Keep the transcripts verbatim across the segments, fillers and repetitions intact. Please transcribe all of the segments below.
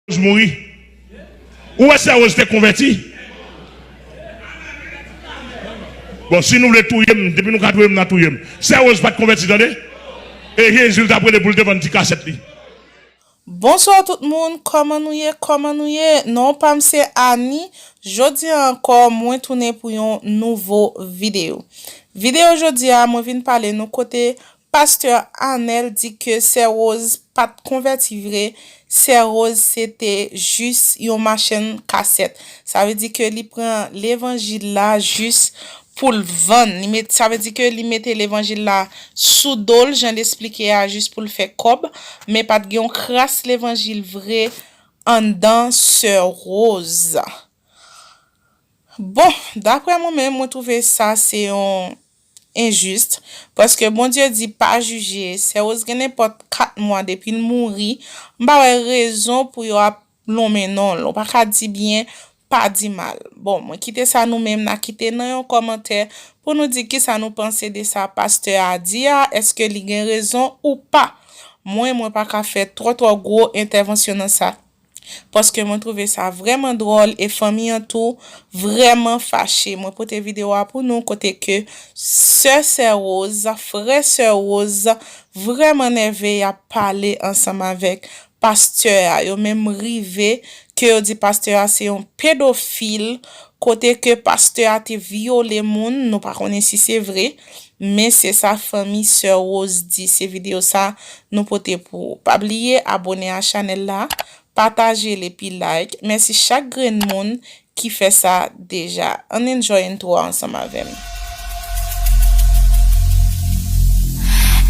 Rose mouri? Ou wè Sè Rose te konvèti? Bon, si nou vle touye m, depi nou ka touye m, n a touye m. Sè Rose pa t konvèti, tande? E Jezi l t ap rele pou l te vann ti kasèt li. Bonswa tout moun, kòman nou ye? Kòman nou ye? Non pa m se Annie. Jodi a ankò, mwen tounen pou yon nouvo videyo. Videyo jodi a, mwen vin pale nou kote Pastè Anèl di ke Sè Rose pa t konvèti vre, Sè Rose se te jis yon machann kasèt. Sa vle di ke li pran levanjil la jis pou l vann. Li met, sa vle di ke li mete levanjil la sou do l, jan l esplike a, jis pou l fè kòb, men pa t gen yon kras levanjil vre anndan Sè Rose. Bon, daprè mwen menm, mwen twouve sa se yon enjis, paske Bondye di pa jije. Sè Rose gen nenpòt kat mwa depi l mouri, m pa wè rezon pou yo ap lonmen non l. Ou pa ka di byen, pa di mal. Bon, mwen kite sa nou menm n a kite nan yon kòmantè pou nou di kisa nou panse de sa pastè a di a, èske li gen rezon ou pa. Mwen, mwen pa ka fè twò twò gwo entèvansyon nan sa. Paske mwen twouve sa vrèman dwòl e fanmi an tou vrèman fache. Mwen pote videyo a pou nou kote ke sè Sè Rose, frè Sè Rose vrèman nève, y ap pale ansanm avèk pastè a. Yo menm rive ke yo di pastè a se yon pedofil, kote ke pastè a te vyole moun, nou pa konnen si se vre, men se sa fanmi Sè Rose di. Se videyo sa nou pote pou ou. Pa bliye abòne a chanèl la, pataje l epi like. Mèsi chak grenn moun ki fè sa deja. Ann enjoy intro a ansanm avè m.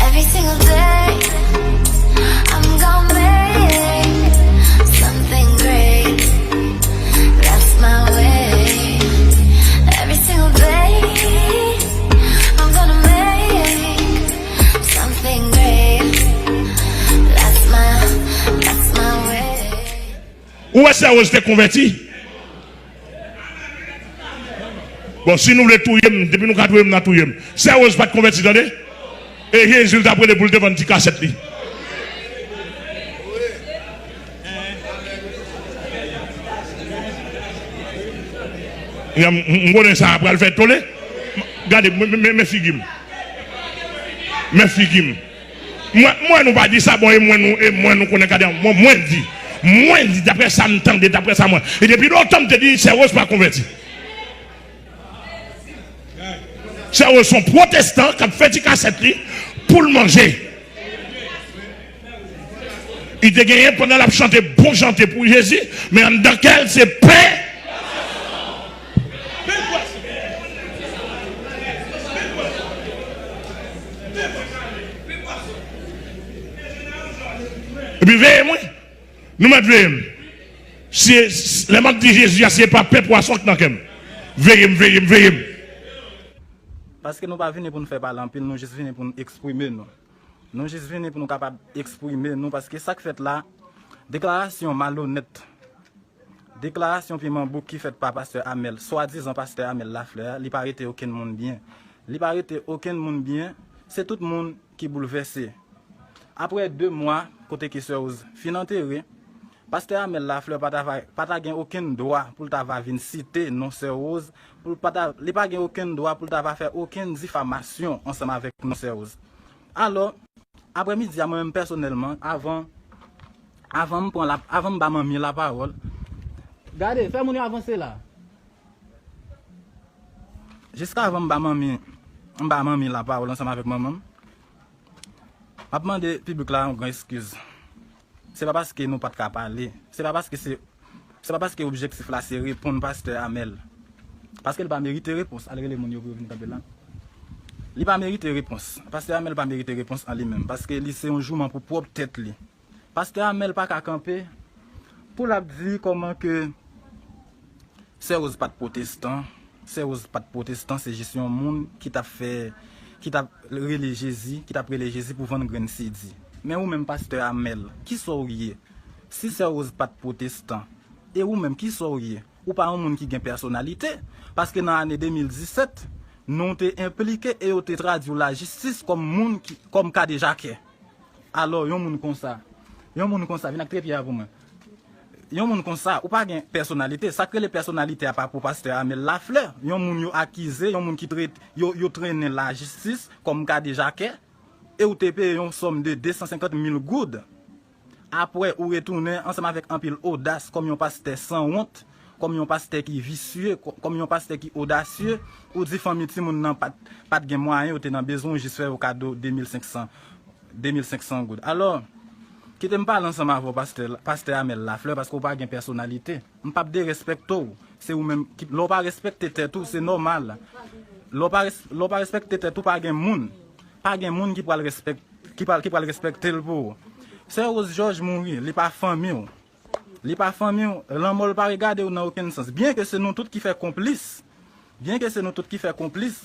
Every single day, I'm gonna make something great. That's my way. Every single day, I'm gonna make something great. That's my, that's my way. Ou wè Sè Rose te konvèti? Bon, si nou vle touye m, depi nou ka touye m, n a touye m. Sè Rose pa t konvèti, tande? E Jezi l t ap rele pou l te vann ti kasèt li. M konnen sa pral fè tole. Gade, men figi m. Men figi m. Mwen, mwen nou pa di sa, bon, e mwen nou, e mwen nou konnen gade, mwen, mwen di. Mwen di, daprè sa m tande, daprè sa mwen. E depi lontan m te di, Sè Rose pa konvèti. Sè Rose se yon pwotestan k ap fè ti kasèt li pou l manje. Li te genyen pandan l ap chante bon chante pou Jezi, men anndan kè l se pen. Epi veye m wi. Nou mèt veye m. Si, lè m ap di Jezi a, se pa pen pwason k nan kè m. Veye m, veye m, veye m. Paske nou pa vini pou n fè pale anpil, nou jis vini pou n eksprime nou. Nou jis vini pou nou kapab eksprime nou, paske sa k fèt la, deklarasyon malonèt, deklarasyon piman bouk ki fèt pa pastè Amèl, swadizan pastè Amèl Laflè a, li pa rete okenn moun byen. Li pa rete okenn moun byen, se tout moun ki boulvèse. Apre de mwa, kote ke Sè Rose fin antere, pastè Amèl Laflè pa ta va, pa ta gen okenn dwa pou l ta va vin site non Sè Rose, pou l pa ta, li pa gen okenn dwa pou l ta va fè okenn difamasyon ansanm avèk non Sè Rose. Alò, aprèmidi a, mwen menm pèsonèlman, avan, avan m pran la, avan m ba manmi lapawòl, gade, fè moun yo avanse la. Jiska avan m ba manmi, m ba manmi lapawòl ansanm avèk manman m, m ap mande piblik la yon gran eskiz. Se pa paske nou pa t ka pale, se pa paske se, se pa paske objektif la se reponn pastè Amèl. Paske li pa merite repons, al rele moun yo pou yo vin kanpe la. Li pa merite repons. Pastè Amèl pa merite repons an li menm, paske li se yon jouman pou pwòp tèt li. Pastè Amèl pa ka kanpe pou l ap di kòman ke Sè Rose pa t pwotestan. Sè Rose pa t pwotestan, se jis yon moun ki t ap fè, ki t ap rele Jezi, ki t ap rele Jezi pou vann grenn sidi. Men ou menm pastè Amèl, kisa w ye? Si Sè Rose pa t pwotestan, e ou menm kisa w ye? Ou pa yon moun ki gen pèsonalite, paske nan ane de mil disèt, non w te enplike e yo te tradui w lajistis kòm moun ki, kòm kadejakè. Alò, yon moun konsa, yon moun konsa, vin ak trepye a pou mwen. Yon moun konsa, ou pa gen pèsonalite. Sa k rele pèsonalite a pa pou pastè Amel Laflè. Yon moun yo akize, yon moun ki trete, yo, yo trennen lajistis kòm kadejakè, e ou te peye yon sòm de de san senkant mil goud. Apre, ou retounen ansanm avèk anpil odas kòm yon pastè sanwont, kòm yon pastè ki visye, kò-, kòm yon pastè ki odasye, ou di fanmi timoun nan pa t, pa t gen mwayen, yo te nan bezwen, ou jis fè yo kado de mil senk san, de mil senk san goud. Alò, kite m pale ansanm avè w, pastè, pastè Amel Laflè, paske w pa gen pèsonalite. M p ap derespèkte w. Se ou menm ki, lè w pa respekte tèt ou, se nòmal. Lè w pa res-, lè w pa respekte tèt ou, pa gen moun. Pa gen moun ki pral respèk-, ki pral, ki pral respekte l pou ou. Sè Rose Georges mouri, li pa fanmi w. Li pa fanmi w, lanmò l pa regade w nan okenn sans. Byen ke se nou tout ki fè konplis, byen ke se nou tout ki fè konplis,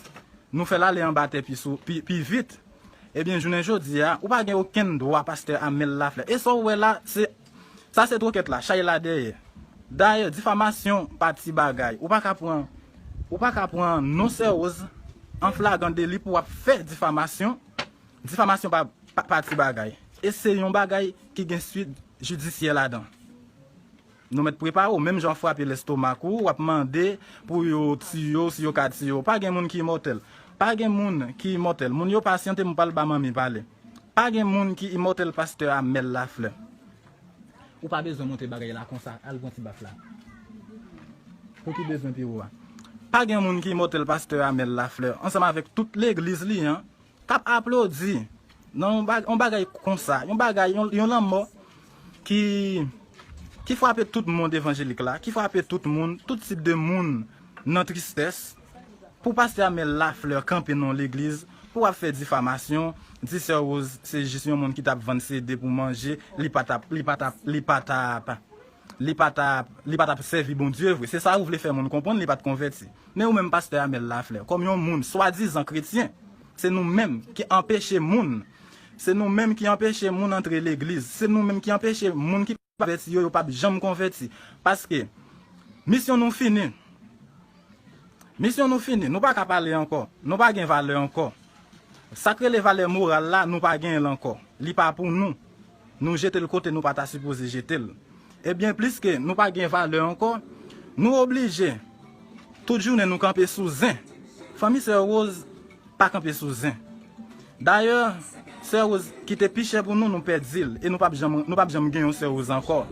nou fè l ale anba tè pi sou, pi, pi vit. Ebyen, jounen jodi a, ou pa gen okenn dwa, pastè Amel Laflè. E sa w wè la, se, sa se twokèt la, chay la dèyè. Dayè, difamasyon pa ti bagay. Ou pa ka pran, ou pa ka pran non Sè Rose an flagran deli pou w ap fè difamasyon. Difamasyon pa, pa, pa ti bagay. E se yon bagay ki gen swit jidisyè ladan. Nou mèt prepare w, menm jan w frape lestomak ou, w ap mande pou yo tiye w, si yo ka tiye w. Pa gen moun ki imòtèl. Pa gen moun ki imòtèl. Moun yo pasyante, m pral ba manmi pale. Pa gen moun ki imòtèl, pastè Amel Laflè. Ou pa bezwen montre bagay la konsa, al pran ti baf la. Pou ki bezwen pi wo a? Pa gen moun ki imòtèl, pastè Amel Laflè, ansanm avèk tout legliz li an, k ap aplodi nan yon ba-, yon bagay konsa, yon bagay, yon, yon lanmò ki, ki frape tout mond evanjelik la, ki frape tout moun, tout tip de moun nan tristès, pou pastè Amel Laflè kanpe nan yon legliz, pou ap fè difamasyon, di Sè Rose se jis yon moun ki t ap vann C D pou manje, li pa t ap, li pa t ap, li pa t ap, li pa t ap, li pa t ap sèvi Bondye vre. Se sa ou vle fè moun konprann, li pa t konvèti. Men ou menm, pastè Amel Laflè, kòm yon moun swadizan kretyen, se nou menm ki anpeche moun, se nou menm ki anpeche moun antre legliz, se nou menm ki anpeche moun ki konvèti yo, yo p ap janm konvèti. Paske misyon nou fini. Misyon nou fini. Nou pa ka pale ankò. Nou pa gen valè ankò. Sa k rele valè moral la, nou pa genyen l ankò. Li pa pou nou. Nou jete l kote nou pa ta sipoze jete l. Ebyen, pliske nou pa gen valè ankò, nou oblije tout jounen nou kanpe sou zen. Fanmi Sè Rose pa kanpe sou zen. Dayè, Sè Rose ki te pi chè pou nou, nou pèdi l, e nou p ap janm, nou p ap janm gen yon Sè Rose ankò.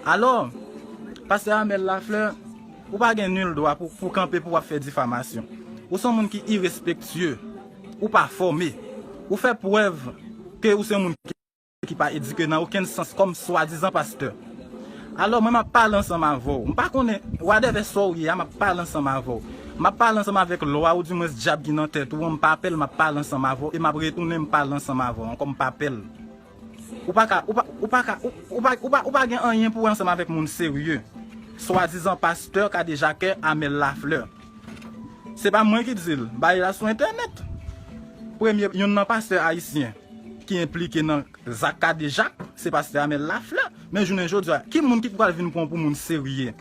Alò, pastè Amel Laflè, ou pa gen nil dwa pou, pou kanpe pou w ap fè difamasyon. Ou se yon moun ki irespektye, ou pa fòme, ou fè prèv ke ou se yon moun ki ki pa edike nan okenn sans kòm swadizan pastè. Alò, mwen, m ap pale ansanm avè w. M pa konnen, wadèvè sa w ye a, m ap pale ansanm avè w. M ap pale ansanm avèk lwa, oudimwens dyab ki nan tèt ou an, m pa pè l, m ap pale ansanm avè w, e m ap retounen, m pale ansanm avè w ankò, m pa pè l. Ou pa ka, ou pa, ou pa ka, ou, ou pa, ou pa, ou pa gen anyen pou wè ansanm avèk moun serye. Swadizan pastè, kadejakè, Amel Laflè. Se pa mwen ki di l, bagay la sou entènèt. Premye, youn nan pastè ayisyen ki enplike nan zak kadejak, se pastè Amel Laflè. Men jounen jodi a, ki moun ki pral vin pran w pou moun serye?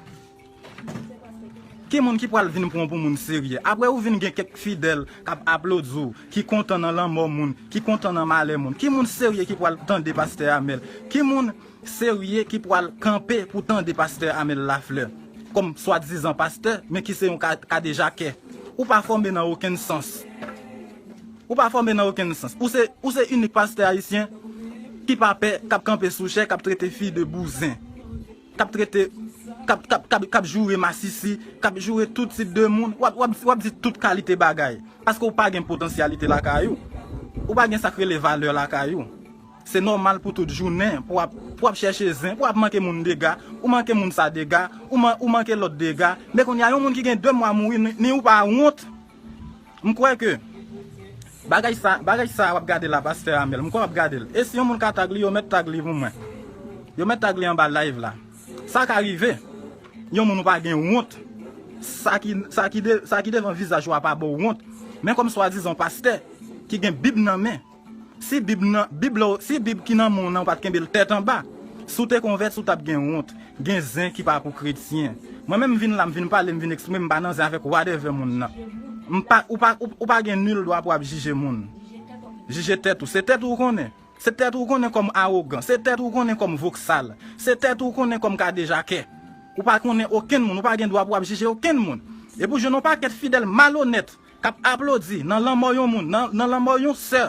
Ki moun ki pral vin pran w pou moun serye? Apre ou vin gen kèk fidèl k ap aplodi w, ki kontan nan lanmò moun, ki kontan nan malè moun. Ki moun serye ki pral tande pastè Amel? Ki moun serye ki pral kanpe pou tande pastè Amel Laflè kòm swadizan pastè, men ki se yon ka-, kadejakè? Ou pa fòme nan okenn sans. Ou pa fòme nan okenn sans. Ou se, ou se inik pastè ayisyen ki pa pè, k ap kanpe sou chè, k ap trete fi de bouzen, k ap trete, k ap, k ap, k ap, k ap joure masisi, k ap joure tout tip de moun. W ap, w ap, w ap di tout kalite bagay. Paske ou pa gen potansyalite lakay ou. Ou pa gen sa k rele valè lakay ou. Se nòmal pou tout jounen, pou w ap, pou w ap chèche zen, pou w ap manke moun dega, ou manke moun sa dega, ou man-, ou manke lòt dega. Men kounye a, yon moun ki gen de mwa mouri, ni, ni ou pa wont. M kwè ke bagay sa, bagay sa w ap gade la, pastè Amel, m kwè w ap gade l. E si yon moun ka tag li, yo mèt tag li pou mwen. Yo mèt tag li anba live la. Sa ka rive. Yon moun ou pa gen wont. Sa ki, sa ki de-, sa ki devan vizaj ou a pa ba w wont. Men kòm swadizan pastè ki gen Bib nan men, si Bib nan, Bib la, si Bib ki nan men w nan ou pa t kenbe l tèt anba, si w te konvèti, w t ap gen wont, gen zen ki pa pou kretyen. Mwen menm m vin la, m vin pale, m vin eksprime, m pa nan zen avèk wadèvè moun nan. M pa, ou pa, ou, ou pa gen nil dwa pou w ap jije moun. Jije tèt ou. Se tèt ou w konnen. Se tèt ou konnen kòm awogan, se tèt ou konnen kòm voksal, se tèt ou konnen kòm kadejakè. Ou pa konnen okenn moun, ou pa gen dwa pou w ap jije okenn moun. Epi w jwenn yon pakèt fidèl malonèt k ap aplodi nan lanmò yon moun, nan, nan lanmò yon sè,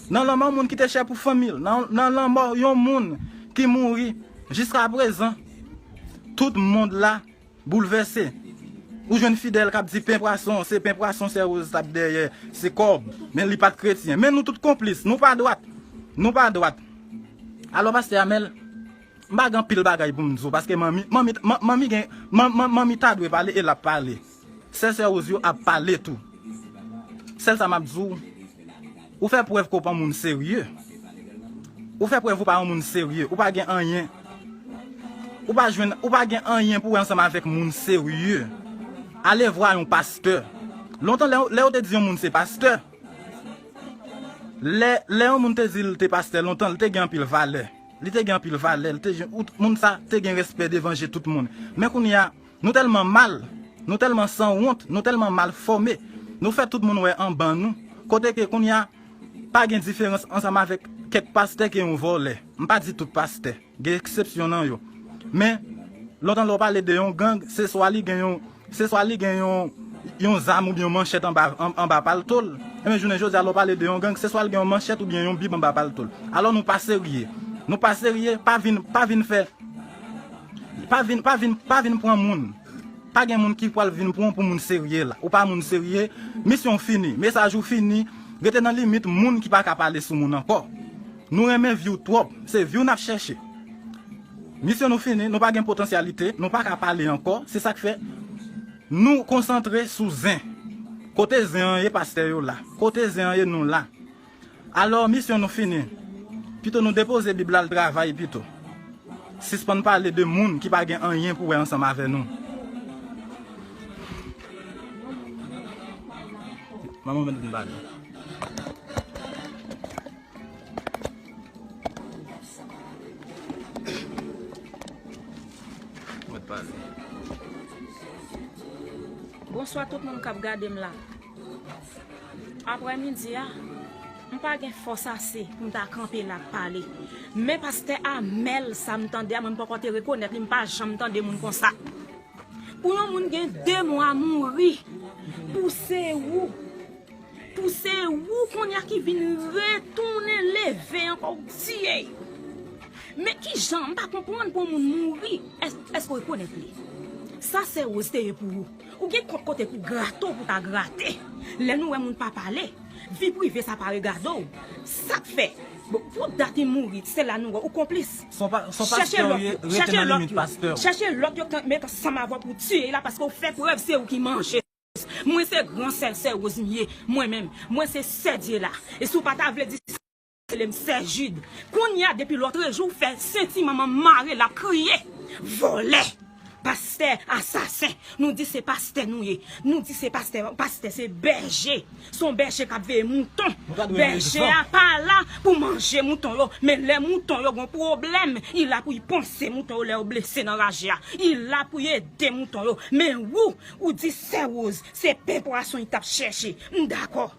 nan lanmò yon moun ki te chè pou fanmi l, nan, nan lanmò yon moun ki mouri. Jiskaprezan, tout mond la boulvèse. Ou jwenn fidèl k ap di pen pwason, se pen pwason Sè Rose t ap dèyè, se kòb, men li pa t kretyen. Men nou tout konplis, nou pa dwat. Nou pa dwat. Alò, pastè Amèl, m pa gen anpil bagay pou m di w, paske manmi, manmi, man- manmi gen, man- man- manmi ta dwe pale e l ap pale. Sè Sè Rose yo ap pale tou. Sèl sa m ap di w, ou fè prèv ke w pa yon moun serye. Ou fè prèv ou pa yon moun serye. Ou pa gen anyen. Ou pa jwenn, ou pa gen anyen pou wè ansanm avèk moun serye. Ale vwa yon pastè. Lontan, lè, lè yo te di yon moun se pastè, lè, lè yon moun te di l te pastè lontan, li te gen anpil valè. Li te gen anpil valè. Li te gen, ou- moun sa te gen respè devan je tout moun. Men kounye a, nou tèlman mal, nou tèlman sanwont, nou tèlman mal fòme. Nou fè tout moun wè anban nou. Kote ke kounye a, pa gen diferans ansanm avèk kèk pastè ke yon vòlè. M pa di tout pastè. Gen eksepsyon nan yo. Men, lontan lè w pale de yon gang, se swa li gen yon, se swa li gen yon, yon zam oubyen yon manchèt anba, an- anba palto l. Ebyen, jounen jodi a, lè w pale de yon gang, se swa li gen yon manchèt oubyen yon bib anba palto l. Alò, nou pa serye. Nou pa serye, pa vin, pa vin fè, pa vin, pa vin, pa vin pran moun. Pa gen moun ki pral vin pran w pou moun serye la. Ou pa moun serye, misyon w fini, mesaj ou fini, rete nan limit moun ki pa ka pale sou moun ankò. Nou renmen vi w twòp, se vi w n ap chèche. Misyon nou fini, nou pa gen potansyalite, nou pa ka pale ankò, se sa k fè nou konsantre sou zen. Kote zen an ye, pastè yo la. Kote zen an ye, nou la. Alò, misyon nou fini. Pito nou depoze Bib la al travay pito. Sispann pale de moun ki pa gen anyen pou wè ansanm avè nou. Manman mèt vin pale. Mèt pale. Bonswa tout moun k ap gade m la. Aprèmidi a, m pa gen fòs ase pou m ta kanpe la ap pale. Men pastè Amèl, sa m tande a, mwen m poko te rekonèt li, m pa janm tande moun konsa. Pou yon moun gen de mwa mouri, pou se ou, pou se ou kounye a ki vin retounen leve ankò, ou tiye. Men kijan, m pa konprann pou yon moun mouri, èske, èske w rekonèt li? Sa Sè Rose te ye pou ou. Ou gen kont kote pou grate w pou ta grate. Lè nou wè moun pa pale, vi prive sa pa regade w. Sa k fè? Bon, pou dat li mouri, se la nou wè ou konplis. Son pa, son pastè ou ye, rete nan limit pastè ou. Chèche lòt yo k met ansanm avè w pou tiye la, paske w fè prèv se ou ki manje. Mwen se gran sè, sè Rose m ye, mwen menm. Mwen se sè Dye la. E si w pa ta vle di Selem, sè Jid. Kounye a, depi lòtrejou, w fè senti manman m mare, l ap kriye. Vòlè! Pastè, asasen! Nou di se pastè nou ye. Nou di se pastè. Pastè se bèje. Se yon bèje k ap veye mouton. Bèje a pa la pou manje mouton yo. Men lè mouton yo gon pwoblèm, li la pou li panse mouton yo lè yo blese nan raje a. Li la pou li ede mouton yo. Men ou, ou di sè Rose, se pen pwason li t ap chèche. M dakò.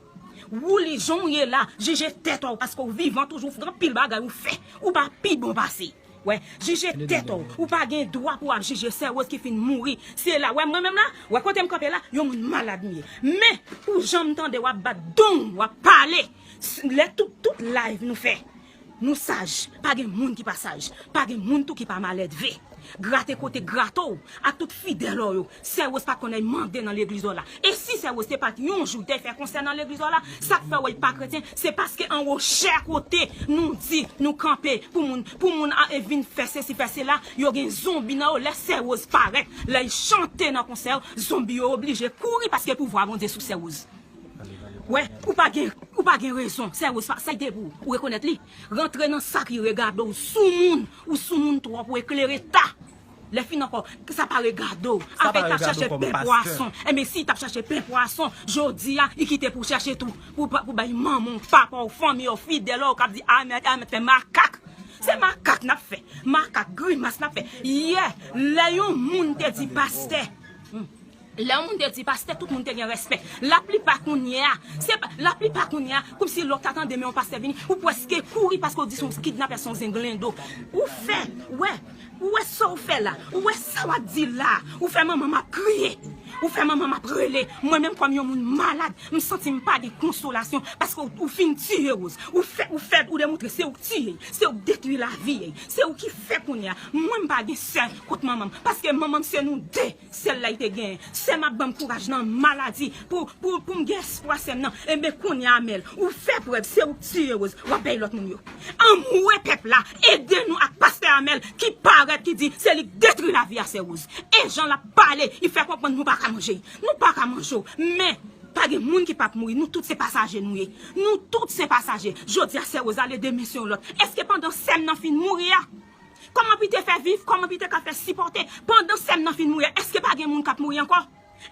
Ou li jan w ye la, jije tèt ou, paske w vivan toujou, w fè anpil bagay ou fè. Ou pa pi bon pase. Wè, jije tèt ou. Ou pa gen dwa pou w ap jije sè Rose ki fin mouri. Se la, wè mwen menm la, wè kote m kanpe la, yon moun malad m ye. Men, pou jan m tande w ap bat dong, w ap pale. S- Lè tout, tout live nou fè, nou saj. Pa gen moun ki pa saj. Pa gen moun tou ki pa maledve. Grate kote grate w, ak tout fidèl ou yo. Sè Rose pa t konn al mande nan legliz ou la. E si sè Rose te pati yon jou, te fè konsè nan legliz ou la, sa k fè w wè l pa kretyen, se paske anwo chè kote nou di, nou kanpe pou moun, pou moun a, e vin fè sesi, fè sela, yo gen zonbi nan yo. Lè sè Rose parèt, lè l chante nan konsè, zonbi yo oblije kouri paske pouvwa Bondye sou sè Rose. Wè, ou pa gen, ou pa gen rezon. Sè Rose, sa y te pou ou, ou rekonèt li. Rantre nan sa ki regade w, soumoun, ou soumoun twòp, ou eklere ta. Lè fini ankò, sa pa regade w. Afè y t ap chèche pen pwason. Enben, si y t ap chèche pen pwason, jodi a, li kite pou chèche tou, pou, pou bay manman w, papa w, fanmi w, fidèl ou, k ap di amèn, amèn, fè makak. Se makak n ap fè. Makak, grimas n ap fè. Yè, lè yon moun te di pastè, hmm, Lè yon moun te di pastè, tout moun te gen respè. Laplipa kounye a, se pa, laplipa kounye a, kòmsi lè w ta tande men yon pastè vini, ou prèske kouri paske w di se yon kidnapè, se yon zenglendo. Ou fè, wè, ou wè sa w fè la, ou wè sa w ap di la, ou fè manman m ap kriye, ou fè manman m ap rele. Mwen menm kòm yon moun malad, m santi m pa gen konsolasyon paske w, ou fin tiye Rose. Ou fè, ou fè, ou demontre se ou k tiye, se ou k detwi lavi, se ou ki fè kounye a. Mwen m pa gen sè kont manman m, paske manman m se nou de. Sèl la li te genyen. Sè m ap ban m kouraj nan maladi pou, pou, pou m gen espwa sè m nan. Enben kounye a Amèl, ou fè prèv, se ou k tiye Rose, w ap bay lòt moun yo. Anmwe pèp la, ede nou ak pastè Amèl ki parèt ki di se li k detwi lavi a sè Rose. E jan l ap pale, li fè konprann nou pa ka manje. Nou pa ka manje w. Men, pa gen moun ki p ap mouri. Nou tout se pasaje nou ye. Nou tout se pasaje. Jodi a sè Rose ale, demen se yon lòt. Èske pandan sè m nan fin mouri a, kòman pou te fè viv, kòman pou te ka fè sipòte pandan sè m nan fin mouri a? Èske pa gen moun k ap mouri ankò?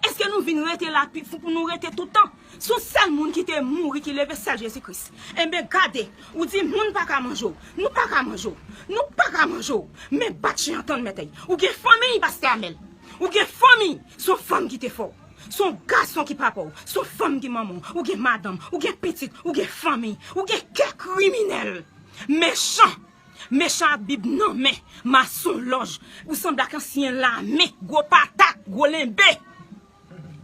Èske nou vin rete la pi- pou nou rete tout tan? Se yon sèl moun ki te mouri, ki leve, sèl Jezi Kris. Enben gade, ou di moun pa ka manje w, nou pa ka manje w, nou pa ka manje w. Men bat chen an tann mèt ay. Ou gen fanmi, pastè Amèl. Ou gen fanmi, se yon fanm ki te fè w. Se yon gason ki papa w, se yon fanm ki manman w. Ou gen madanm, ou gen pitit, ou gen fanmi, ou gen kè kriminèl. Mechan. Mechan ak bib nan men, masonlòj. Ou sanble ak ansyen lame, gwo patat, gwo lenbe.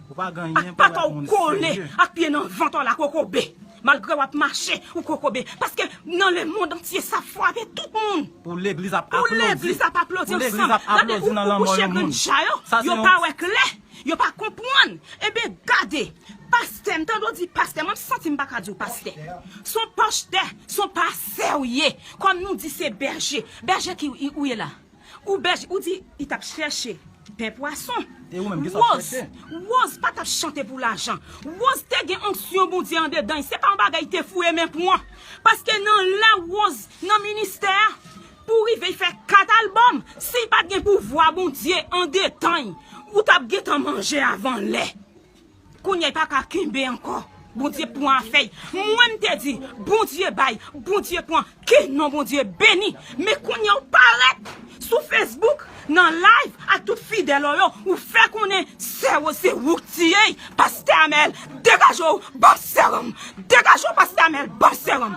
Ou pa gen anyen pou wè ak moun serye. Ak pye nan vant w la kokobe. Malgre w ap mache, ou kokobe. Paske nan lemonn antye sa frape tout moun. Pou legliz ap aplodi. Pou legliz ap aplodi ansanm. Gade, ou, ou kouche grenn cha yo, yo pa wè klè. Yo pa konprann. Enben gade, pastè, m tande w di pastè, mwen m santi m pa ka di w pastè. Se yon pastè, se yon pastè w ye. Kòm nou di se bèje. Bèje ki ou ye la? Ou bèje, ou di li t ap chèche pen pwason. E ou menm ki sa w chèche? Rose, Rose pa t ap chante pou lajan. Rose te gen onksyon Bondye andedan l. Se pa yon bagay te fouye men pran. Paske nan la Rose, nan ministè a, pou rive fè kat albòm, si l pa t gen pouvwa Bondye andedan l, ou t ap gentan manje avan lè. Kounye a, li pa ka kenbe ankò. Bondye pran afè l. Mwen, m te di, Bondye bay, Bondye pran, ke non Bondye beni. Men kounye a, ou parèt sou Facebook, nan live, ak tout fidèl ou yo, ou fè konnen sè Rose se ou k tiye l. Pastè Amèl, degaje w, ban m sèranm. Degaje w, pastè Amèl, ban m sèranm.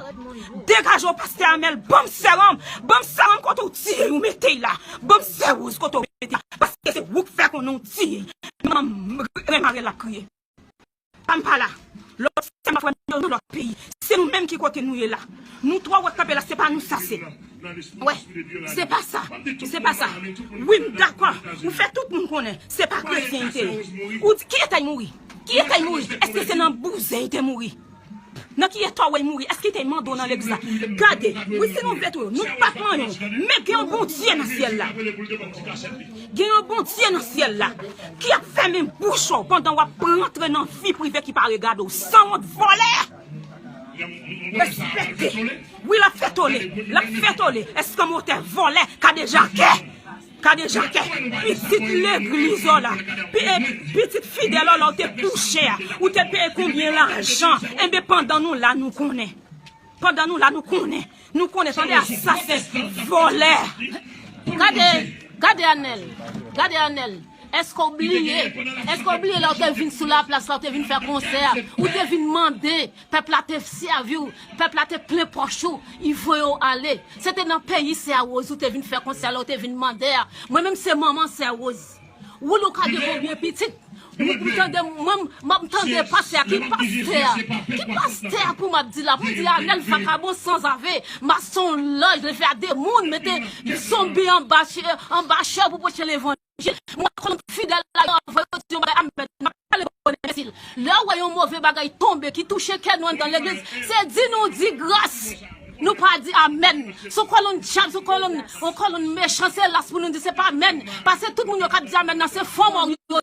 Degaje w, pastè Amèl, ban m sèranm. Ban m sèranm kote w tiye l, ou mete l la. Ban m sè Rose kote w mete l la. Paske se ou k fè konnen w tiye l. Manman m, Remare l ap kriye. Pa m pa la. Lòt sè m ak frè m yo nan lòt peyi. Se nou menm ki kote nou ye la. Nou twò wè kanpe la, se pa nou sa se. Wè, se pa sa. Se pa sa. Wi, m dakò. Ou fè tout moun konnen se pa kretyen li te ye. Ou di, ki eta l mouri? Ki eta l mouri? Èske se nan bouzen li te mouri? Nan ki eta w wè l mouri? Èske li te mande w nan legliz la? Gade, wi, si nou vle tou, nou p ap manyen w. Men gen yon Bondye nan syèl la. Gen yon Bondye nan syèl la ki ap fèmen bouch ou pandan w ap rantre nan vi prive ki pa regade w. Sanwont, vòlè! Respekte! Wi, l ap fè tole. L ap fè tole. Eskanmotè, vòlè, kadejakè. Kadejakè. Pitit legliz ou la. Pi- e, pitit fidèl ou la, ou te kouche a. Ou te peye konbyen lajan? Enben, pandan nou la, nou konnen. Pandan nou la, nou konnen. Nou konnen, tande, asasen, vòlè. Gade, gade Anèl. Gade Anèl. Èske w bliye? Èske w bliye lè w te vin sou laplas la, w te vin fè konsè a? Ou te vin mande, pèp la te sèvi w, pèp la te plen pòch ou, li voye w ale. Se te nan peyi sè Rose ou te vin fè konsè a, lè w te vin mande a. Mwen menm se manman sè Rose. Ou, ou ka gen konbyen pitit? Ou, ou tande, mwen, m ap tande pastè a, ki pastè a? Ki pastè a pou m ap di la? Pou m di Anèl vakabon sanzave, masonlòj, leve a de moun, mete zonbi anba chè, anba chè pou preche levanjil. Mwen, kolonn fidèl la, yo anvoye yo di yon bagay, amèn, m ap pale bòn enbesil. Lè w wè yon move bagay tonbe ki touche kè nou anndan legliz, se di nou di gras. Nou pa di amèn. Se yon kolonn dyab, se yon kolonn, yon kolonn mechan, se las pou nou di, se pa amèn. Paske tout moun yo k ap di amèn nan, se fo mò yo.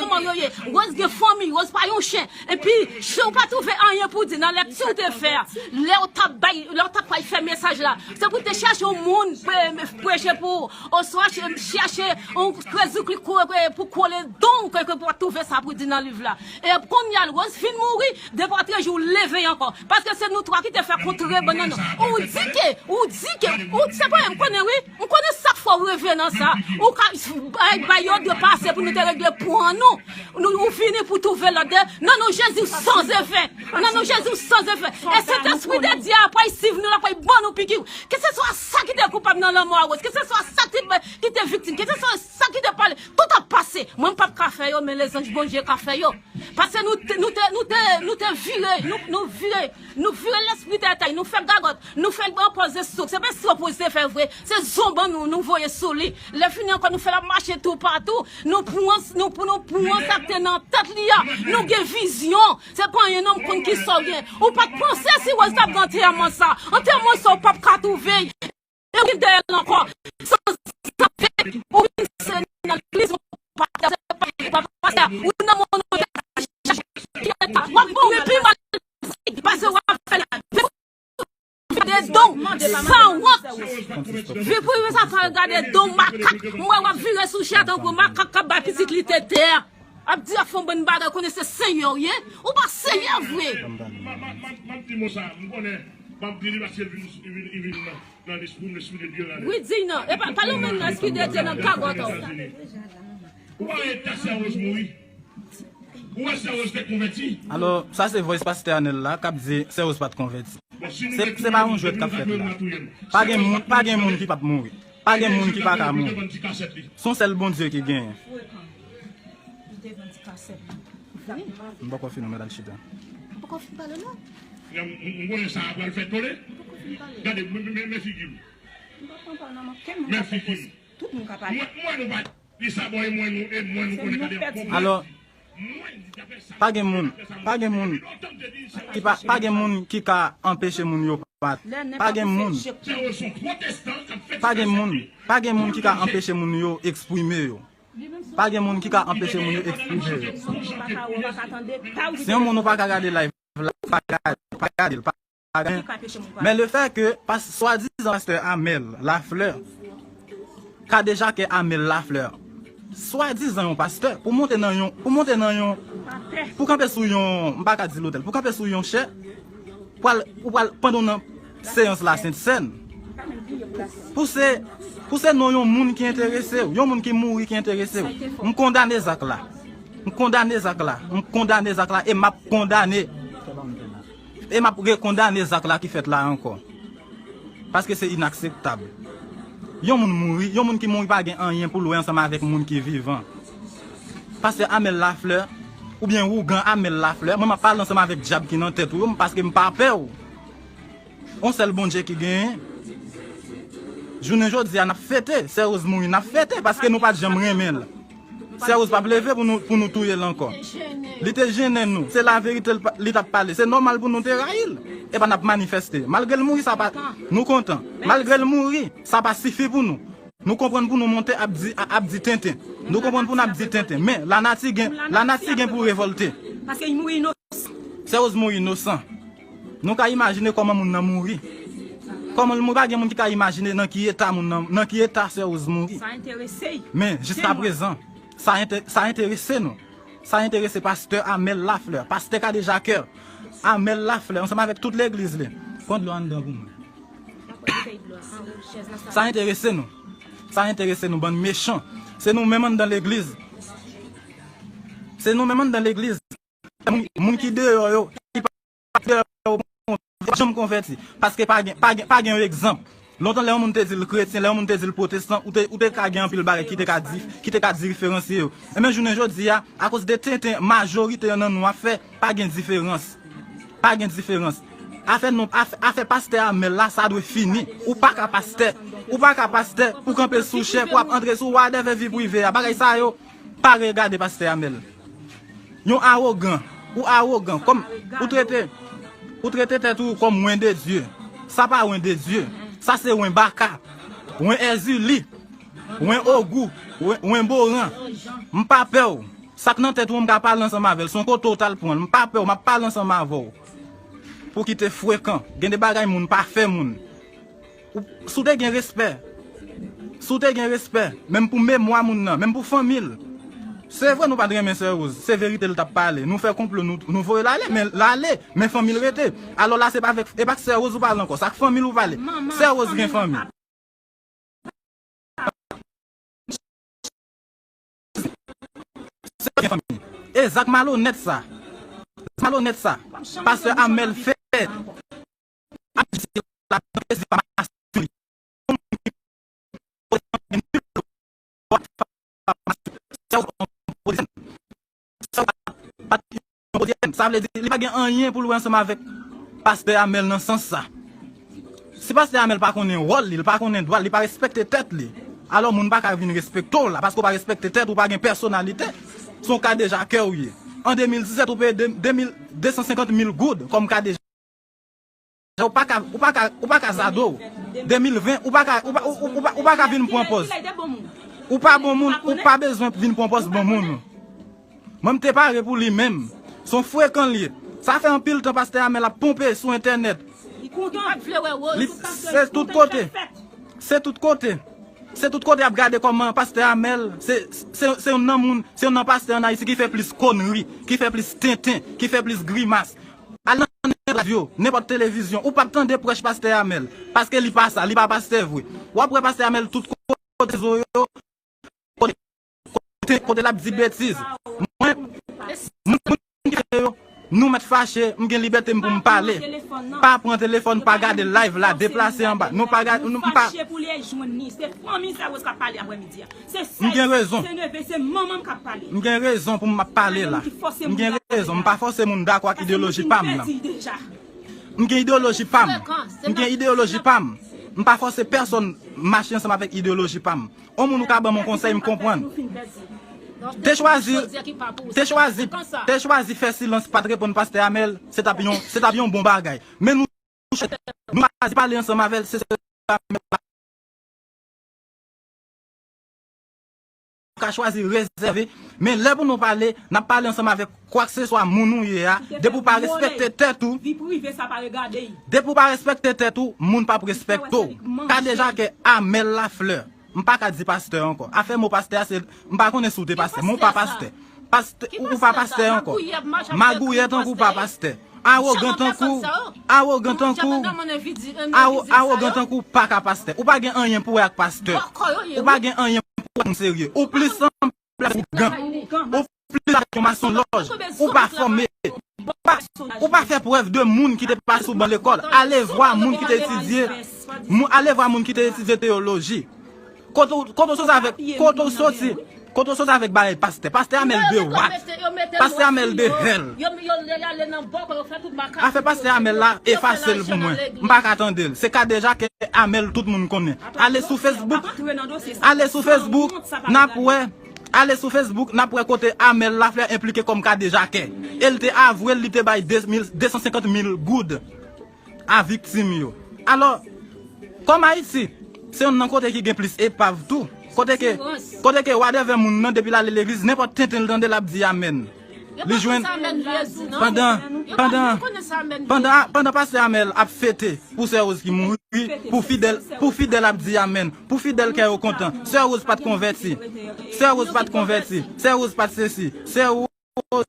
Fo mò yo ye. Rose gen fanmi, Rose pa yon chen. Epi, si w pa twouve anyen pou di nan lèkti w te fè a, lè w t ap bay, lè w t ap pral fè mesaj la, se pou w te chache yon moun pre- preche pou ou, oswa ch- chache yon krezikri pou kole don ke, ke pou w twouve sa pou di nan liv la. E kounye a, Rose fin mouri, de pa trè jou, leve ankò. Paske se nou twa ki te fè kontre bannann nan. Ou di ke, ou di ke, ou, se pa, m konnen wi, m konnen sa k fè w reve nan sa. Ou ka bay, bay yo de pase pou nou te regle pwen nou. Nou, ou fini pou twouve lòt de, nan non Jezi w san zefè. Nan non Jezi w san zefè. E Sentespri de Dye a pral swiv nou, l ap pral ban nou piki. Keseswa sa ki te koupab nan lanmò a Rose, keseswa sa ki te, ki te viktim, keseswa sa ki te pale, tout ap pase. Mwen m p ap ka fè yo, men lezanj Bondye ka fè yo. Paske nou te, nou te, nou te, nou te vire, nou, nou vire, nou vire lespri tètay, nou fè gagòt, nou fè l pran pòz estok. Se pa estok pou se fè vre, se zonban nou, nou voye sou li. Lè fini ankò, nou fè l ap mache toupatou. Nou pran, nou, nou pran sa k te nan tèt li a. Nou gen vizyon. Se pa anyen non, m konn ki sa w gen. Ou pa t panse si Rose t ap gen antèman sa. Antèman sa, ou p ap ka twouve l. E ou gen dèyè l ankò. Sanzave, ou vin se nan legliz, ou pa, se pa, pa, pa, pastè, ou nan moun, ou chache, w ap mouri pi mal. Pase w ap fè la. Gade don, sanwont. Vin pou sa fè gade don makak. M wè w ap vire sou chè tankou makak k ap bay pitit li tete a. Ap di ap fè yon bann bagay, konnen se Senyè w ye. Ou pa Senyè vre. M ap di mo sa, m konnen, m ap di li paske l vin, li vin, li vin nan, nan lespri m, lespri de Dye la. Wi, di nan. E pa, pale w menm nan, lespri de Dye nan gagòt ou. Ou pa wè eta Sè Rose mouri? Ou wè Sè Rose te konvèti? Alò, sa se voice pastè Anèl la k ap di Sè Rose pa t konvèti. Se, se pa yon jwèt k ap fèt la. Pa gen moun, pa gen moun ki p ap mouri. Pa gen moun ki pa ka mouri. Se yon sèl Bondye ki genyen. M poko fini, mwen al chita. M poko fin pale non. M konnen sa a pral fè tole. M poko fin pale. Gade, men, men, men figi m. M pa pran pa nan manke, m pa pran pòz. Men figi m. Tout moun ka pale. Mwen, mwen, nou pa Li sa bò e mwen nou, e mwen nou konnen gade yon pòv. Alò, pa gen moun, pa gen moun ki pa, pa gen moun ki ka anpeche moun yo pa, pa gen moun, pa gen moun, pa gen moun ki ka anpeche moun yo eksprime yo. Pa gen moun ki ka anpeche moun yo eksprime yo. Se yon moun ou pa ka gade live la, pa gade, pa gade l, pa Men le fait que pas, swadizan pastè Amel Lafleur ka deja kè Amel Lafleur, swadizan yon pastè, pou monte nan yon, pou monte nan yon, pou kanpe sou yon, m pa ka di lotèl, pou kanpe sou yon chè, pral, ou pral pandan w nan seyans la Sent Sèn. Pou se, pou se non yon moun ki enterese w, yon moun ki mouri ki enterese w. M kondane zak la. M kondane zak la. M kondane zak la e m ap kondane. E m ap rekondane zak la ki fèt la ankò. Paske se inakseptab. Yon moun mouri, yon moun ki mouri pa gen anyen pou l wè ansanm avèk moun ki vivan. Pastè Amel Lafleur, oubyen ougan Amel Lafleur, mwen m ap pale ansanm avèk dyab ki nan tèt ou yo, paske m pa pè w. On sèl Bondye ki genyen. Jounen jodi a, n ap fete. Sè Rose mouri, n ap fete, paske nou pa t janm renmen l. Sè Rose p ap leve pou nou, pou nou touye l ankò. Li te jennen nou. Se laverite l pa, li t ap pale. Se nòmal pou nou te rayi l. Epa n ap manifeste. Malgre l mouri, sa pa, nou kontan. Malgre l mouri, sa pa sifi pou nou. Nou konprann pou nou monte ap di, ap di tenten. Nou konprann pou n ap di tenten. Men, lanati gen, lanati gen pou revòlte. Paske li mouri inosan. Sè Rose mouri inosan. Nou ka imajine kòman moun nan mouri. Kòman l mouri, pa gen moun ki ka imajine nan ki eta moun nan, nan ki eta Sè Rose mouri. Sa enterese y. Men, jiskaprezan, sa ente-, sa enterese nou. Sa enterese pastè Amel Lafleur, pastè Kadejakè. Amel Lafleur, ansanm avèk tout legliz li. Pran dlo anndan pou mwen. Sa enterese nou. Sa enterese nou, bann mechan. Se nou menm anndan legliz. Se nou menm anndan legliz. Moun, moun ki deyò yo, ki pa deyò yo, pa janm konvèti. Paske pa gen, pa gen, pa gen yon egzanp. Lontan, lè yon moun te di l kretyen, lè yon moun te di l pwotestan, ou te, ou te ka gen anpil bagay ki te ka di, ki te ka diferansye yo. Enben, jounen jodi a, akoz de tenten majorite nan nou ap fè, pa gen diferans. Pa gen diferans. Afè non, afè, afè pastè Amel la, sa dwe fini. Ou pa ka pastè. Ou pa ka pastè pou kanpe sou chè, pou ap antre sou wadèvè vi prive a. Bagay sa yo, pa regade pastè Amel. Yon awogan. Ou awogan. Kòm ou trete, ou trete tèt ou kòm wen de Dye. Sa pa wen de Dye. Sa se wen baka. Wen èzili. Wen ogou. Wen, wen boran. M pa pè w. Sa k nan tèt ou an, m ka pale ansanm avè l. Se yon kote w t al pran l. M pa pè w, m ap pale ansanm avè w. Pou kite frekan. Gen de bagay moun pa fè moun. Ou, si w te gen respè, si w te gen respè, menm pou memwa moun nan, menm pou fanmi l. Se vre nou pa t renmen Sè Rose, se verite l t ap pale. Nou fè konplo, nou, nou voye l ale, men l ale, men fanmi l rete. Alò la, se pa avèk, e pa ak Sè Rose ou pale ankò, se ak fanmi l ou pale. Sè Rose gen fanmi. Se gen fanmi. E zak malonèt sa. Zak malonèt sa. Pastè Amèl fè. Ap di la prezi pa masyon li. Sa w pa t yon kozyèn. Sa vle di, li pa gen anyen pou l wè ansanm avèk pastè Amèl nan sans sa. Si pastè Amèl pa konnen wòl li, li pa konnen dwa l, li pa respekte tèt li, alò moun pa ka vin respekte w la, paske w pa respekte tèt ou, pa gen pèsonalite. Se yon kadejakè w ye. An de mil disèt, ou peye de, de mil, de san senkant mil goud kòm kadejakè. Ou pa ka, ou pa ka, ou pa ka zado. De mil ven, ou pa ka, ou pa, ou, ou pa, ou pa ka vin pran pòz. Ou pa bon moun, ou pa bezwen vin pran pòz bon moun. Mwen, m te pare pou li menm. Se yon frekan l ye. Sa fè anpil tan pastè Amèl ap ponpe sou entènèt. Li kontan, ap vle wè Rose, li, tout pastè, se tout kote. Se tout kote. Se tout kote ap gade kòman pastè Amèl, se, se, se youn nan moun, se youn nan pastè ann Ayiti ki fè plis konri, ki fè plis tenten, ki fè plis grimas. Al nan nenpòt radyo, nenpòt televizyon, ou p ap tande prèch pastè Amèl. Paske li pa sa, li pa pastè vre. W ap wè pastè Amèl tout kote zo yo, kote, kote, kote l ap di betiz. Mwen, moun ki fè yo, nou mèt fache, m gen libète m pou m pale. Pa pran telefòn, pa gade live la, deplase anba. Nou pa gade, nou pa. Fache pou li jwenn li. Se fanmi Sè Rose k ap pale aprèmidi a. Se sè, m gen rezon. Se neve, se manman m k ap pale. M gen rezon pou m ap pale la. M gen rezon, m pa fòse moun dakò ak ideoloji pa m nan. M gen ideoloji pa m. M gen ideoloji pa m. M pa fòse pèsonn mache ansanm avèk ideoloji pa m. On moun ou ka ban m yon konsèy, m konprann. Te chwazi, te chwazi, te chwazi fè silans, pa t reponn pastè Amèl, se t ap yon, se t ap yon bon bagay. Men nou, nou chwazi pale ansanm avè l, se sèl Amèl la ka chwazi rezève. Men lè pou nou pale, n ap pale ansanm avèk kwakseswa moun ou ye a. Depi w pa respekte tèt ou, depi w pa respekte tèt ou, moun p ap respekte w. Kadejakè Amèl Lafleur. M pa ka di pastè ankò. Afè mo pastè a, se, m pa konnen si w te pastè, men w pa pastè. Pastè, ou, ou pa pastè ankò. Magouyè tankou w pa pastè. Awogan tankou, awogan tankou, awo-, awogan tankou w pa ka pastè. Ou pa gen anyen pou wè ak pastè. Ou pa gen anyen pou wè ak moun serye. Ou plis sanble ak ougan. Ou plis ak yon masonlòj. Ou pa fòme. Ou pa, ou pa fè prèv de moun ki te pase sou ban lekòl. Ale vwa moun ki te etidye, mou-, ale vwa moun ki te etidye teyoloji. Kote w, kote w soti avèk, kote w soti, kote w soti avèk bagay pastè. Pastè Amèl de what? Pastè Amèl de hell. Afè pastè Amèl la, efase l pou mwen. M pa ka tande l. Se kadejakè Amèl tout moun konnen. Ale sou Facebook, ale sou Facebook, n ap wè. Ale sou Facebook, n ap wè kote Amèl Lafleur enplike kòm kadejakè. E l te avwe l, li te bay de mil, de san senkant mil goud a viktim yo. Alò, kòm Ayiti, se youn nan kote ki gen plis epav tou. Kote ke, kote ke whatever moun nan, depi l ale legliz, nenpòt tenten l tande, l ap di amèn. Li jwenn pandan, pandan, pandan, pandan pastè Amèl ap fete pou Sè Rose ki mouri, pou fidèl, pou fidèl ap di amèn, pou fidèl kè yo kontan. Sè Rose pa t konvèti. Sè Rose pa t konvèti. Sè Rose pa t sesi. Sè Rose,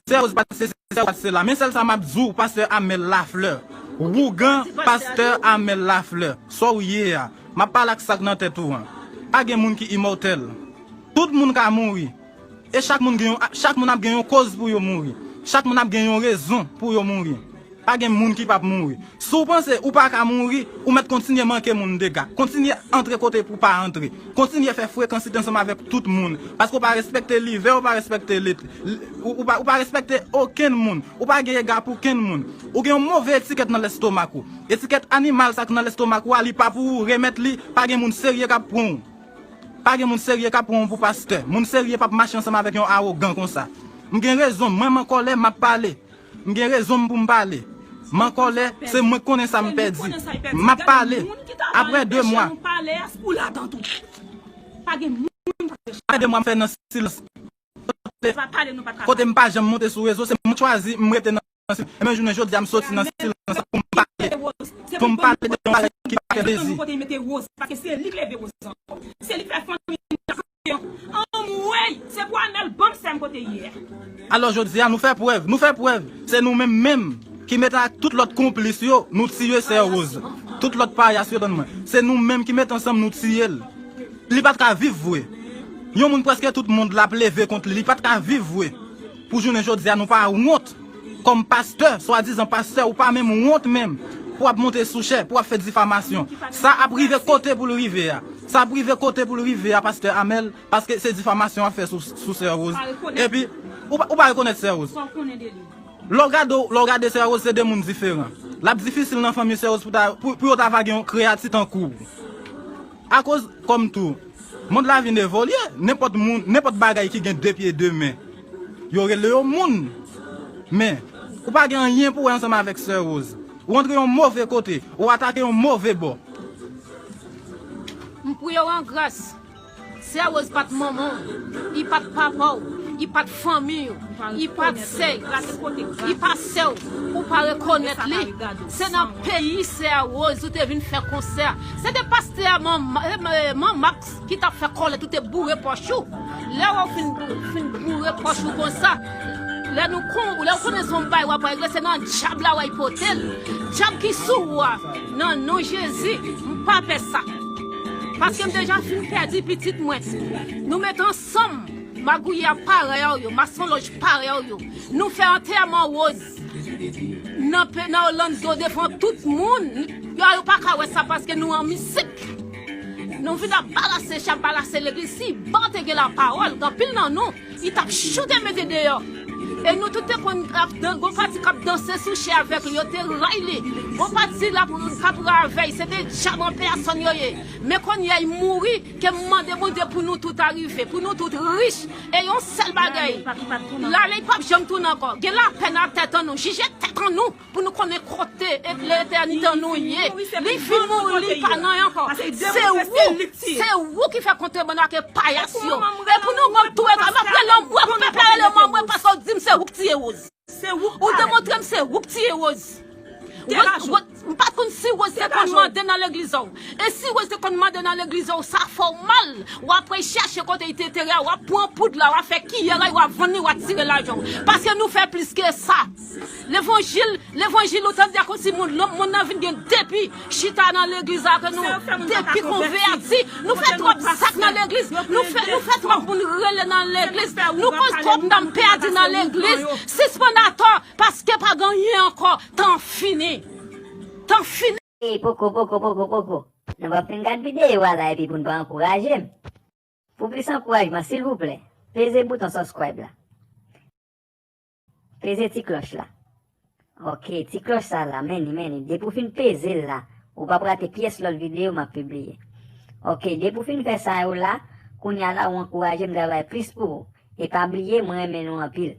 Sè Rose pa t sesi, Sè Rose pa t sela. Men sèl sa m ap di w, pastè Amèl Lafleur. Wougan pastè Amèl Lafleur. Sa w ye a. M ap pale ak sa k nan tèt ou an. Pa gen moun ki imòtèl. Tout moun ka mouri. E chak moun gen yon, chak moun ap gen yon koz pou yo mouri. Chak moun ap gen yon rezon pou yo mouri. Pa gen moun ki p ap mouri. Si w panse ou pa ka mouri, ou mèt kontinye manke moun dega. Kontinye antre kote pou w pa antre. Kontinye fè frekansite ansanm avèk tout moun. Paske w pa respekte livè, w pa respekte lit-, ou, ou pa, ou pa respekte okenn moun. Ou pa gen ega pou kenn moun. Ou gen yon move etikèt nan lestomak ou. Etikèt animal sa k nan lestomak ou a, li pa pou ou, remèt li, pa gen moun serye k ap pran w. Pa gen moun serye k ap pran w pou pastè. Moun serye p ap mache ansanm avèk yon awogan konsa. M gen rezon, mwen m an kòlè, m ap pale. M gen rezon m pou m pale. M an kòlè, se mwen k konnen sa m pèdi. M ap pale. Apre de mwa. Apre de mwa m fè nan silans. pale. Kote m pa janm monte sou rezo, se mwen chwazi, m rete nan silans. E men jounen jodi a, m soti nan silans pou m pale. Pou m pale de yon bagay ki pa fè plezi. Paske se li k leve Rose ankò. Se li k fè fanmi an anmwey. Se pou Anèl ban m sè m kote ye a. Alò jodi a, nou fè prèv. Nou fè prèv. Se nou menm menm ki mete ak tout lòt konplis yo, nou tiye sè Rose. Tout lòt payas yo, tann mwen. Se nou menm ki mete ansanm, nou tiye l. Li pa t ka viv vre. Yon moun prèske tout mond la ap leve kont li, li pa t ka viv vre. Pou jounen jodi a, nou pa wont. Kòm pastè, swadizan pastè, ou pa menm wont menm. Pou ap monte sou chè, pou ap fè difamasyon. Sa ap rive kote pou l rive a. Sa ap rive kote pou l rive a, pastè Amèl, paske se difamasyon w ap fè sou, sou sè Rose. Epi, ou pa, ou pa rekonèt sè Rose. Lè w gade, lè w gade sè Rose, se de moun diferan. L ap difisil nan fanmi sè Rose pou ta, pou, pou yo ta va gen yon kreyati tankou w. Akoz, kòm tou, mond la vin evolye, nenpòt moun, nenpòt bagay ki gen de pye, de men, yo rele yo moun. Men, ou pa gen anyen pou wè ansanm avèk sè Rose. Ou antre yon move kote, ou atake yon move bò. M priye w an gras. Sè Rose pa t manman w, li pa t papa w, li pa t fanmi w, li pa t sè, li pa sè w, ou pa rekonèt li. Se nan peyi sè Rose ou te vin fè konsè. Se te pastè Man, Man, Man Max ki t ap fè kòlèt, ou te boure pòch ou. Lè w fin, fin boure pòch ou konsa, lè nou kon, lè w konnen se yon bay w ap regle, se nan djab la w al pote l. Djab ki sou ou a, nan non Jezi, m pa pè sa. Paske m deja fin pèdi pitit mwen. Nou met ansanm, magouya parèy yo, masonlòj parèy yo. Nou fè antèman Rose nan, pe- nan Orlando devan tout moun. Yo, yo pa ka wè sa paske nou an misik. Nou vin ap balase chat, balase legliz. Si ban te gen lapawòl, gen anpil nan nou, li t ap choute mete deyò. E nou tout te konn ap dan-, gon pati k ap danse sou chè avèk li, yo te ray li. Gon pati l ap, k ap ravèy, se te djab an pèsòn yo ye. Men kounye a, li mouri, ke m mande Bondye pou nou tout arive, pou nou tout rich. E yon sèl bagay, l ale, l p ap janm tounen ankò. Gen lapè nan tèt an nou, jije tèt an nou, pou nou konnen kote e letènite an nou ye. Li fin mouri, li pa nan ankò. Se ou, se ou ki fè kontrebann ak payas yo. E pou nou menm tou, e m ap rele anmwe, pèp la rele m anmwe, paske w di m se ou k tiye Rose. Ou demontre m se ou k tiye Rose. Rose, Rose, m pa t konn si Rose te konn mande nan legliz ou. E si Rose te konn mande nan legliz ou, sa fè w mal. W ap al chèche kote li te antere a, w ap pran poud la, w ap fè kiyè ray, w ap vann li, w ap tire lajan w. Paske nou fè plis ke sa. Levanjil, levanjil, ou tande a konsi moun, lòm moun nan vin gen depi chita nan legliz la ke nou, depi konvèti. Nou fè twòp zak nan legliz. Nou fè, nou fè twòp moun rele nan legliz. Nou koz twòp nanm pèdi nan legliz. Sispann atò, paske pa gen anyen ankò. Tan fini. Tan fini. Ey, poko, poko, poko, poko. Nou p ap fin gad videyo a la epi pou n pa ankouraje m. Pou plis ankourajman, silvouplè, peze bouton subscribe la. Peze ti klòch la. Ok, ti klòch sa la, men li, men li. Depi w fin peze l la, ou p ap rate pyès lòt videyo m ap pibliye. Ok, depi w fin fè sa yo la, kounye a la ou ankouraje m travay plis pou ou. E pa bliye, mwen renmen nou anpil.